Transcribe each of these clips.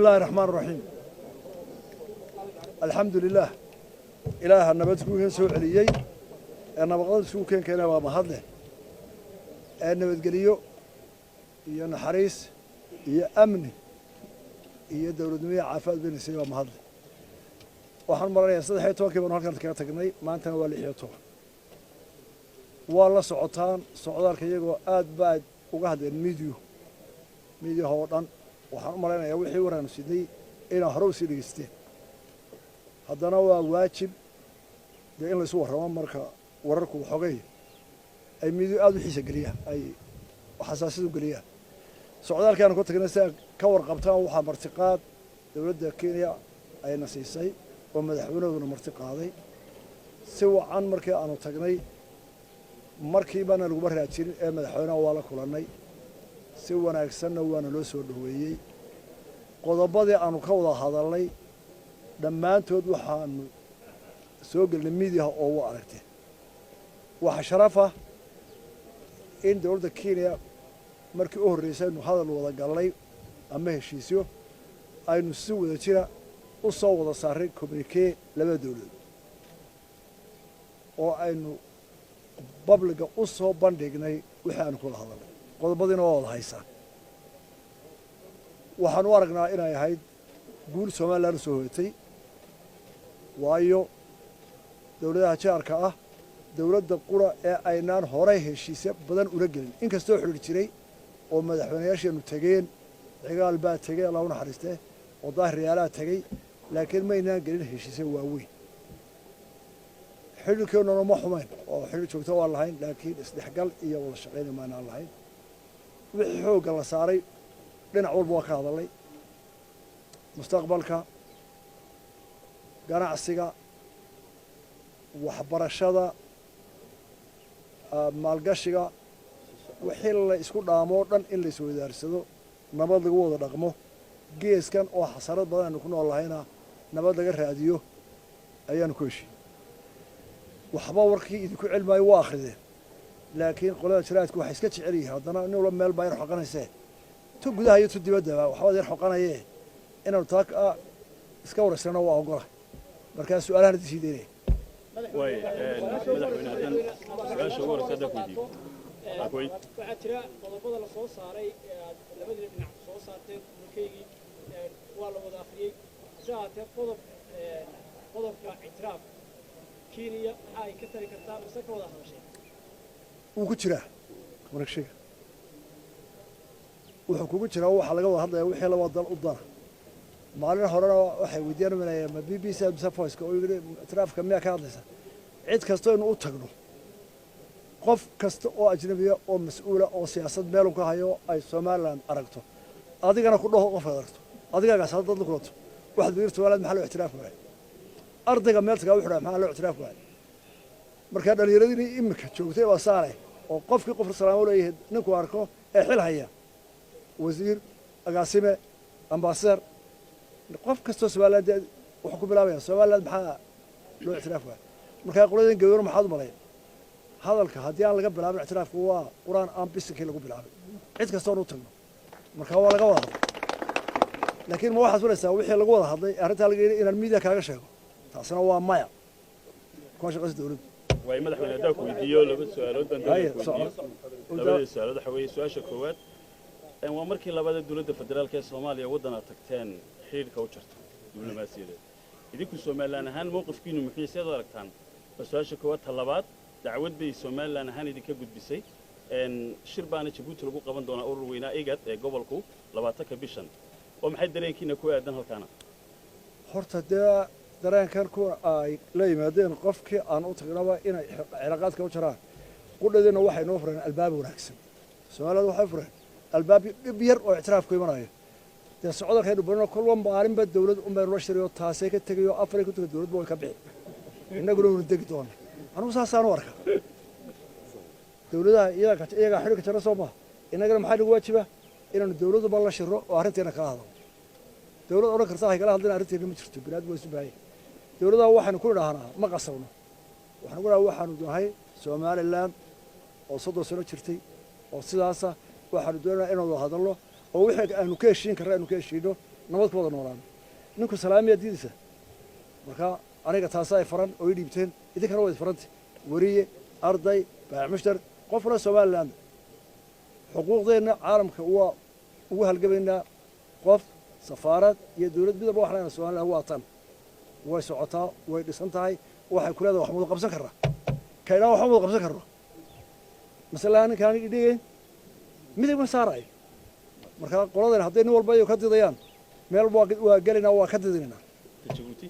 الله الرحمن الرحيم، الحمد لله. Ilaaha nabad kuu soo celiyey ee nabaqada isku keenkeena waa mahadleh, ee nabadgeliyo iyo naxariis iyo amni iyo dowladnimo iyo caafimaad bayna waa mahadleh. Waxaan maranayaa 13-kii baanu halkan kaga tagnay, maantana waa 16. Waa la socotaan socdaalka, iyagoo aad baad uga hadleen miidiyaha oo dhan. Waxaan u malaynayaa wixii waraanu sidnay inaa hore usii dhegeysteen. Haddana waa waajib dee in laysu warramo marka wararku waxoogay ay miidiyo aada u xiisa geliyaan, ay xasaasiyad u geliyaan. Socdaalkaanu ka tagnay, si aad ka warqabtaan, waxaa martiqaad dowladda Kenya ayna siisay oo madaxweynahooduna marti qaaday. Si wacan markii aanu tagnay, markiibana laguma raajinin ee madaxweynaha waa la kulannay, si wanaagsanna waana loo soo dhoweeyey. Qodobadii aanu ka wada hadalnay dhammaantood waxaanu soo gelinay miidiyaha oo u aragteen. Waxaa sharafa in dowladda Kenya markii u horreysay aynu hadal wada galnay ama heshiisyo aynu si wada jira u soo wada saaray communiqué labada dowladood oo aynu public-ga u soo bandhignay wixii aanu ku wada hadalnay. Qodobadiina waa wada haysaan. Waxaan u aragnaa inay ahayd guul Somaliland u soo hoyatay, waayo dowladaha jaarka ah dowladda qura ee aynaan horay heshiisyo badan ula gelin, inkastoo xidhiir jiray oo madaxweynayaasheenu tegeen. Cigaal baa tegey, Allah u naxariistee, oo Daahir Riyaalaa tegey, laakiin maynaan gelin heshiisyo waaweyn. Xidhiirkeennuna ma xumayn oo xidhiir joogto waan lahayn, laakiin isdhexgal iyo wada shaqayna maanaan lahayn. Wixii xoogga la saaray dhinac walba waa ka hadalnay: mustaqbalka, ganacsiga, waxbarashada, maalgashiga, wixii la isku dhaamoo dhan in la isweydaarsado, nabad lagu wada dhaqmo, geeskan oo xasarad badan aynu ku nool lahayna nabad laga raadiyo ayaanu ku heshiiyey. Waxba warkii idinku celmaayo, waa akhrideen, laakiin qolada jaraadku waxay iska jecel yihiin haddana nin walba meel baa yar xoqanaysee, tu gudaha iyo tu dibaddaba waxbaad yar xoqanayee. Inaanu taa iska waraysano waa ogola. Markaa su-aalahan idin sii daynaya. Waay, madaxweyne, haddaan su-aasha ugu horeysa haddaan ku weydiiyo. Waxaa jira qodobada la soo saaray ee aad labadii dhinac soo saarteen communiqué-gii waa la wada akhriyey. Hase ahaatee, qodobka ictiraaf Kenya waxa ay ka tari kartaa mise ka wada hadasheen? Wuu ku jiraa communiqué-ga, wuxuu kugu jiraa. Waxaa laga wada hadlaya wixii laba dal u dana. Maalin horena waxay weydiiyan ma BBC mise Voice-ka oo yidhi ictiraafka miyaa ka hadlaysa. Cid kastoo inu u tagno, qof kasta oo ajnabiya oo mas-uula oo siyaasad meelun ka hayo ay Somaliland aragto, adigana ku dhaho, qofkaad aragto adigagaas haddaad la kulanto, waxaad yiri: "Somaliland maxaa loo ictiraafi waaya?" Ardayga meel tagaa wuxuu dhaha: "Maxaa loo ictiraafi waaya?" Markaa dhallinyaradii iminka joogtay baa saare oo qofkii qof salaamo leeyahay ninku arko ee xil haya, wasiir, agaasime, ambassador, qof kastoo Somaliland wuxuu ku bilaabaya: "Somaliland maxaa loo ictiraafi waaya?" Markaa qoladan gabayro maxaad u malayn? Hadalka haddii aan laga bilaabin ictiraafku waa Qur-aan aan bisinkii lagu bilaabin. Cid kastoon u tagno marka waa laga wada hadlay, laakiin ma waxaad filaysaa wixii lagu wada hadlay arrintaa laga yidhi inaan media kaaga sheego? Taasina waa maya, kuma shaqaysa dowladdu. Waay, madaxweyne, haddaan ku weydiiyo laba su-aalood baan Haye, doonaya ku soco. weydiiyo. Labadii su-aalood waxa weeye: su-aasha koowaad, waa markii labaad ee dowladda federaalka ee Soomaaliya waddan aad tagteen xidhiidhka u jarto diblomaasiyadeed. Idinku Somaliland ahaan mowqifkiinu muxuu, seed u aragtaan? Waa su-aasha koowaad. Ta labaad, dacwad bay Somaliland ahaan idinka gudbisay. Shir baana Jabuuti lagu qaban doonaa urur weynaa IGAD ee gobolku 20-ka bishan. Waa maxay dareenkiina ku aadan halkaana? Horta dee dareenkan kuwa ay la yimaadeen qofkii aan u tagnaba inay cilaaqaadka u jaraan qudhadiina, waxay noo fureen albaab wanaagsan. Soomaalida waxay fureen albaab dhib yar oo ictiraaf ku imanayo. Dee socdalkaynu barino kolba maalinba dawlad un baynu la shiriyo, taasay ka tegayo afaray ku taga, dawladba way ka bixi, innaguna waynu degi doona. Anugu saasaan u arkaa. Dawladaha iyagaa xidhiirka jara, soo maha? Innagana maxaa nagu waajiba? Inaanu dawladuba la shiro oo arrinteena kala hadalno. Dawlad odhan karta hay kala hadlina arrinteena ma jirto. Biniadam waa isu baahanya. Dawladaha waxaynu ku idhaahnaa ma qasabno, waxaanu ku idhahnaa waxaanu nahay Somaliland oo 30 sano jirtay oo sidaasa waxaanu doonaynaa inaan wada hadalno oo wixii aanu ka heshiin karra aynu ka heshiino. Nabad ku wada noolaano. Ninku salaamiyaa diidaysa? Marka aniga taasa ay faran oo i dhiibteen, idinkana waa isfaranta. Weriye, arday, baayac mushtar, qof kale Somaliland, xuquuqdeenna caalamka waa ugu halgamaynaa. Qof, safaarad iyo dowlad midalba waxaan leenahay Somaliland waa tan, way socotaa, way dhisan tahay, waxay ku leedahay wax wada qabsan karraa. Kaynaa waxaan wada qabsan karno masalaha ninkaan idhigayn midig ma saarayo. Marka qoladan hadday nin walba iyagu ka didayaan, meel waa gelaynaa, waa ka didinaynaa. Jabuuti.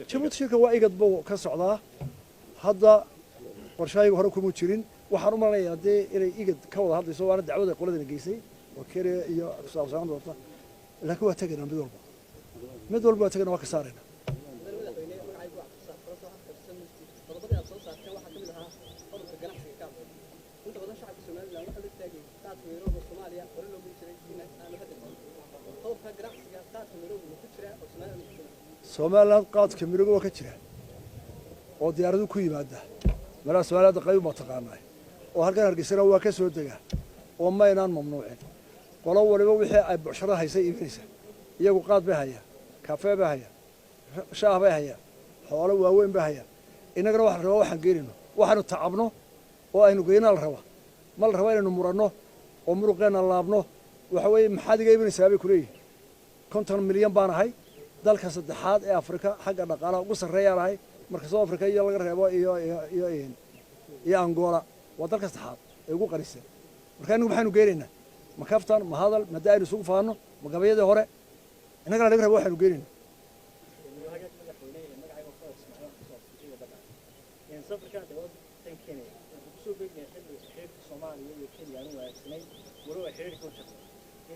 Jabuuti shirka waa IGAD buu ka socdaa hadda. Qorshahayga hore kuma jirin. Waxaan u malanayaa dee inay IGAD ka wada hadlayso, waana dacwada qoladana geysay oo Kenya iyo kusaabsanaan doonta. Laakiin waa tegaynaa, mid walba, mid walba waa tegaynaa, waa ka saarayna. Madaxweyne, magacaygu waa Cabdisaaq Faransa. Waxaa ka tirsan qodobadii aad soo saarteen waxaa ka mid ahaa qodobka ganacsiga ka hadlay. Inta badan shacabka Somaliland waxaa la taagay qaadka Nairobi oo Soomaaliya hore loo geli jiray in aanu hadda jirin. Qodobka ganacsiga, qaadka Nairobi ma ku jiraa oo Somaliland ku jira? Somaliland qaadka midooga waa ka jira oo diyaaradu ku yimaada meelaha Somaliland qayb baa taqaanaa, oo halkan Hargeysana waa ka soo dega, oo maynaan mamnuucin. Qolo waliba wixii ay bucsharada haysay iibinaysa. Iyagu qaad bay hayaan, kafee bay hayaan, shaah bay hayaan, xoolo waaweyn bay hayaan. Innagana waxa la rabaa waxaan geenayno, waxaanu tacabno oo aynu geynaa la rabaa. Ma la rabaa inaynu muranno oo muruqeenna laabno. Waxa weeye, maxaad iga iibinaysaa bay kuleeyihin. 50 milyan baan ahay, dalka saddexaad ee Afrika xagga dhaqaalaha ugu sarreeyaan ahay marka South Africa iyo laga reebo iyo Angola. Waa dalka saddexaad ee ugu qanisan. Marka innagu maxaynu geenaynaa? Ma kaftan, ma hadal, ma da aynu isugu faano, ma gabayadii hore? Innagana laga rabo waxaynu geenayna. Madaxweyne, magacayga Fawad Ismaaciil, waxaan kasoo Afrikada badda. Safarkan dowladda Kenya wuxuu kusoo beegmaya xilli xiriirka Soomaaliya iyo Kenya aanu wanaagsanayn, walow ay xiriirka u jartay.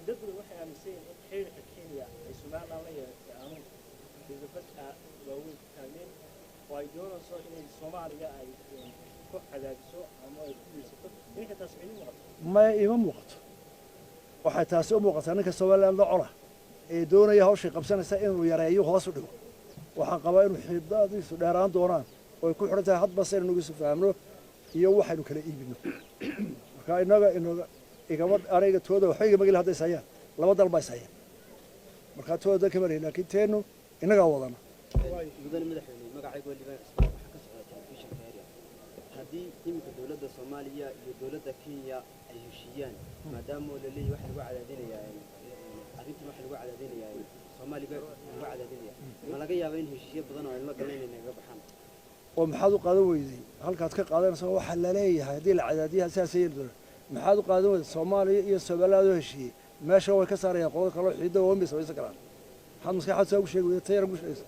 Dad badan waxay aaminsan yihiin in xiriirka Kenya ay Somaliland la yeelatay aanu midabad waaweyn ku taagnayn, oo ay doonayso inay Soomaaliya ay ku cadaadiso ama ay ku diirsato. Idinka taas ma idin muuqato? Maya, iima muuqato. Waxay taasi u muuqataa ninka Somaliland la cola ee doonaya hawshay qabsanaysa inuu yareeyo, hoos u dhigo. Waxaan qabaa inuu xiidadiisu dheeraan doonaan oo ay ku xidhan tahay hadba si aynu isu fahamno iyo waxaynu kala iibino. Marka inaga inaga igama aniga tooda waxba igama gelin. Hadday ishayaan, laba dal baa ishayaan, marka tooda dan kama lihin, laakiin teenu innagaa wadana. Mudane madaxweyne, magacaygu waa Liibaan Cismaan, waxaa ka socda telefishinka area. Haddii iminka dowladda Soomaaliya iyo dowladda Kenya ay heshiiyaan, maadaama oo la leeyahy waxa lagu cadaadinayaa arrintan, waxa lagu cadaadinayaa Soomaaliga lagu cadaadinaya, ma laga yaaba in heshiisyo badan oo aynu la galan inay naga baxaan? Oo maxaad u qaadan weyday halkaad ka qaadanaysa? Waxaa laleeyahay haddii la cadaadiya sidaas yeeli doona. Maxaad u qaadan weyday Soomaaliya iyo Somaliland oo heshiiyey? Meesha way ka saarayaan qolada kaloo xiidda waaweyn bay samaysan karaan. Maxaad maskaxaad saa ugu sheegi weyday? Tayar ugu sheegaysa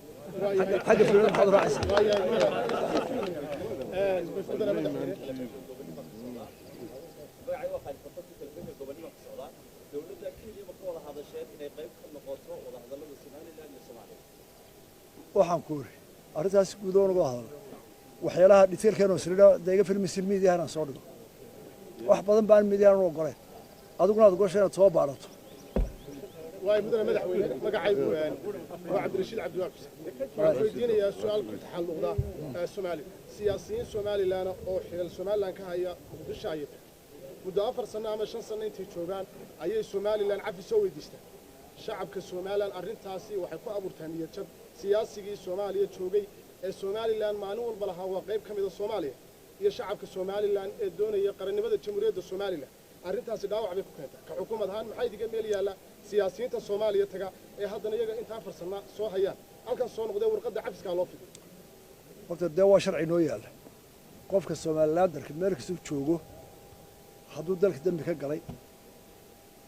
xagga fulada, maxaad u raacaysaa? Mudane madaxweyne. Magacay waa Khaalid Farfadki, telefishinka Gobonimo ka socdaa. Dowladda Kenya ma ka wada hadasheen inay qayb ka noqoto wadahadallada Somaliland iyo Soomaaliya? Waxaan ku iri arrintaas guud oo naga hadalna, waxyaalaha detailkeenu isnidha dee iga filmisin miidiyaha inaan soo dhigo. Wax badan baan miidiyahan u ogoleen, adiguna aad ogosha inaad soo baadhato. Waay, mudane madaxweyne, magacaygu waa Cabdirashiid Cabdiwaab Xuseen. Waxaan weydiinayaa su-aal ku taxalluqda Soomaaliya. Siyaasiyiin Somalilan oo xilal Somalilan ka haya Muqdisho ayay tahay muddo 4 sano ama 5 sano intay joogaan ayay Somalilan cafi soo weydiistaan. Shacabka Somalilan arrintaasi waxay ku abuurtaa niyad jab. Siyaasigii Soomaaliya joogay ee Somalilan maalin walba lahaa waa qayb ka mida Soomaaliya, iyo shacabka Somalilan ee doonaya qarannimada Jamhuuriyadda Somalilan, arrintaasi dhaawac bay ku keentaa. Ka xukuumad ahaan maxaa idiga meel yaalla siyaasiyiinta Soomaaliya taga ee haddana iyaga inta 4 sana soo hayaan halkan soo noqdee warqadda cafiskaa loo fidiyo? Horta dee waa sharci noo yaalla. Qofka Somalilandarka meel kastuu joogo, hadduu dalka dembi ka galay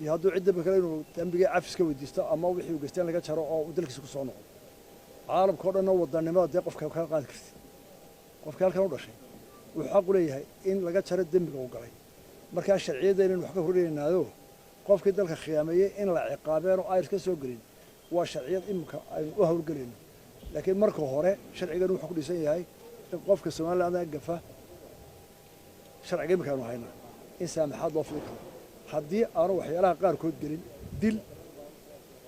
iyo hadduu cid dembi kale, inuu dembigii cafis ka weydiisto ama wixii uu geysteen laga jaro oo uu dalkiisa ku soo noqdo. Caalamka o dhanna wadannimada dee qofka kaa qaadi kartid. Qofka halkan u dhashay wuxuu xaq u leeyahay in laga jaro dembiga uu galay. Markaa sharciyadda inaynu wax ka kordhinaynaado, qofkii dalka khiyaameeyey in la ciqaabeen oo ayrs ka soo gelin, waa sharciyad imika aynu u howlgelayno. Laakiin marka hore sharcigan wuxuu ku dhisan yahay in qofka Somaliland gafa, sharciga imika aynu haynaa, in saamaxaad loo fidi karo haddii aanu waxyaalaha qaarkood gelin, dil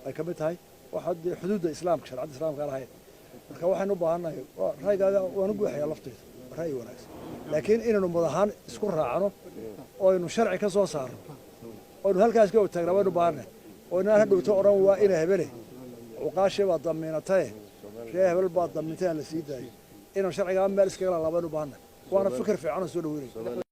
ay ka mid tahay, waxaa dee xuduudda Islaamka, sharcadda Islaamka aan ahayn. Marka waxaynu u baahannahay, ra'yigaaga waanu guuxayaa laftayda, ra'yi wanaagsan, laakiin inaynu mud ahaan isku raacno oo aynu sharci ka soo saarno oo aynu halkaas ka taagnaa waynu baahannahay, oo inaan hadhowto odhan waa ina hebele. Cuqaashii baa damiinataye, ree hebel baa damiintay, ha la sii daayo. Inaan sharcigaa meel iskaga lalaabaan u baahannahay, waana fikir fiican oo soo dhaweynaya.